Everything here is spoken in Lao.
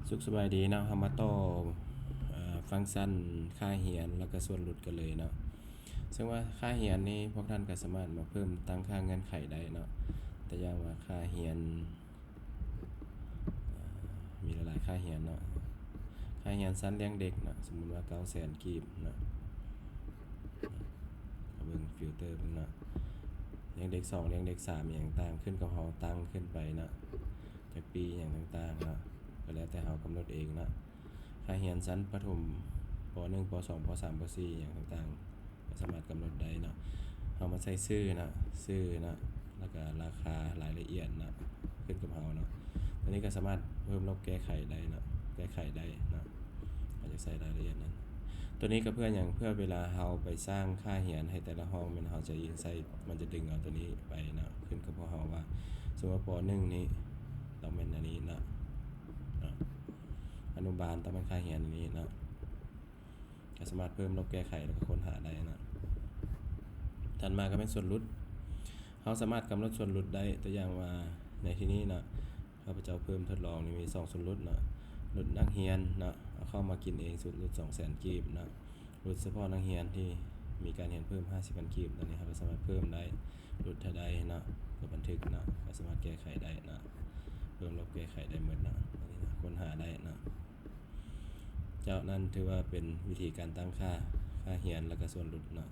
ສຸກສະບາຍດີເນາະ, ເຮົາມາຕໍ່ ເອີ ຟັງຊັນຄ່າຮຽນ ແລ້ວກະສ່ວນຫຼຸດກັນເລີຍເນາະ. ເຊິ່ງວ່າຄ່າຮຽນນີ້ ພວກທ່ານກະສາມາດມາເພີ່ມຕັ້ງຄ່າເງື່ອນໄຂໄດ້ເນາະ. ຕົວຢ່າງວ່າຄ່າຮຽນ ເອີ ມີຫຼາຍໆຄ່າຮຽນເນາະ. ຄ່າຮຽນຊັ້ນລ້ຽງເດັກເນາະ, ສົມມຸດວ່າເກົ້າແສນກີບເນາະ. ເຮົາເບິ່ງຟິວເຕີເບິ່ງເນາະ, ລ້ຽງເດັກສອງ ລ້ຽງເດັກສາມ ອີ່ຫຍັງຕ່າງ ຂຶ້ນກັບເຮົາຕັ້ງຂຶ້ນໄປເນາະ. ຈັກປີຫຍັງຕ່າງໆເນາະ, ກໍແລ້ວແຕ່ເຮົາກຳນົດເອງເນາະ. ຄ່າຮຽນຊັ້ນປະຖົມ ປໍໜຶ່ງ ປໍສອງ ປໍສາມ ປໍສີ່ ຫຍັງຕ່າງໆ ກໍສາມາດກຳນົດໄດ້ເນາະ. ເຮົາມາໃສ່ຊື່ເນາະ, ຊື່ເນາະ, ແລ້ວກໍລາຄາ, ລາຍລະອຽດເນາະ, ຂຶ້ນກັບເຮົາເນາະ. ຕົວນີ້ກໍສາມາດເພີ່ມລົບແກ້ໄຂໄດ້ເນາະ, ແກ້ໄຂໄດ້ເນາະ. ເຮົາຈະໃສ່ລາຍລະອຽດນັ້ນ. ຕົວນີ້ກໍເພື່ອຫຍັງ? ເພື່ອເວລາເຮົາໄປສ້າງຄ່າຮຽນໃຫ້ແຕ່ລະຫ້ອງ ແມ່ນເຮົາຈະອີງໃສ່, ມັນຈະດຶງເອົາຕົວນີ້ໄປເນາະ, ຂຶ້ນກັບພວກເຮົາວ່າ ສົມມຸດວ່າ ປໍໜຶ່ງນີ້ຕ້ອງແມ່ນອັນນີ້ເນາະ, ເນາະ, ອະນຸບານຕ້ອງແມ່ນຄ່າຮຽນອັນນີ້ເນາະ. ກໍສາມາດເພີ່ມລົບແກ້ໄຂ ແລ້ວກໍຄົ້ນຫາໄດ້ເນາະ. ຖັດມາກໍແມ່ນສ່ວນຫຼຸດ, ເຮົາສາມາດກຳນົດສ່ວນຫຼຸດໄດ້. ຕົວຢ່າງວ່າໃນທີ່ນີ້ເນາະ, ຂ້າພະເຈົ້າເພີ່ມທົດລອງນີ້ມີສອງສ່ວນຫຼຸດເນາະ, ຫຼຸດນັກຮຽນເນາະ, ເອົາເຂົ້າມາກິນເອງ ສ່ວນຫຼຸດສອງແສນກີບເນາະ, ຫຼຸດສະເພາະນັກຮຽນທີ່ມີການຮຽນເພີ່ມຫ້າສິບພັນກີບ. ຕົວນີ້ເຮົາກໍສາມາດເພີ່ມໄດ້ ຫຼຸດເທົ່າໃດເນາະ, ກໍບັນທຶກເນາະ, ກໍສາມາດແກ້ໄຂໄດ້ເນາະ, ເພີ່ມລົບແກ້ໄຂໄດ້ໝົດເນາະ. ຕົວນີ້ເນາະ, ຄົ້ນຫາໄດ້ເນາະ. ເຈົ້າ, ນັ້ນຖືວ່າເປັນວິທີການຕັ້ງຄ່າ ຄ່າຮຽນ ແລ້ວກໍສ່ວນຫຼຸດເນາະ.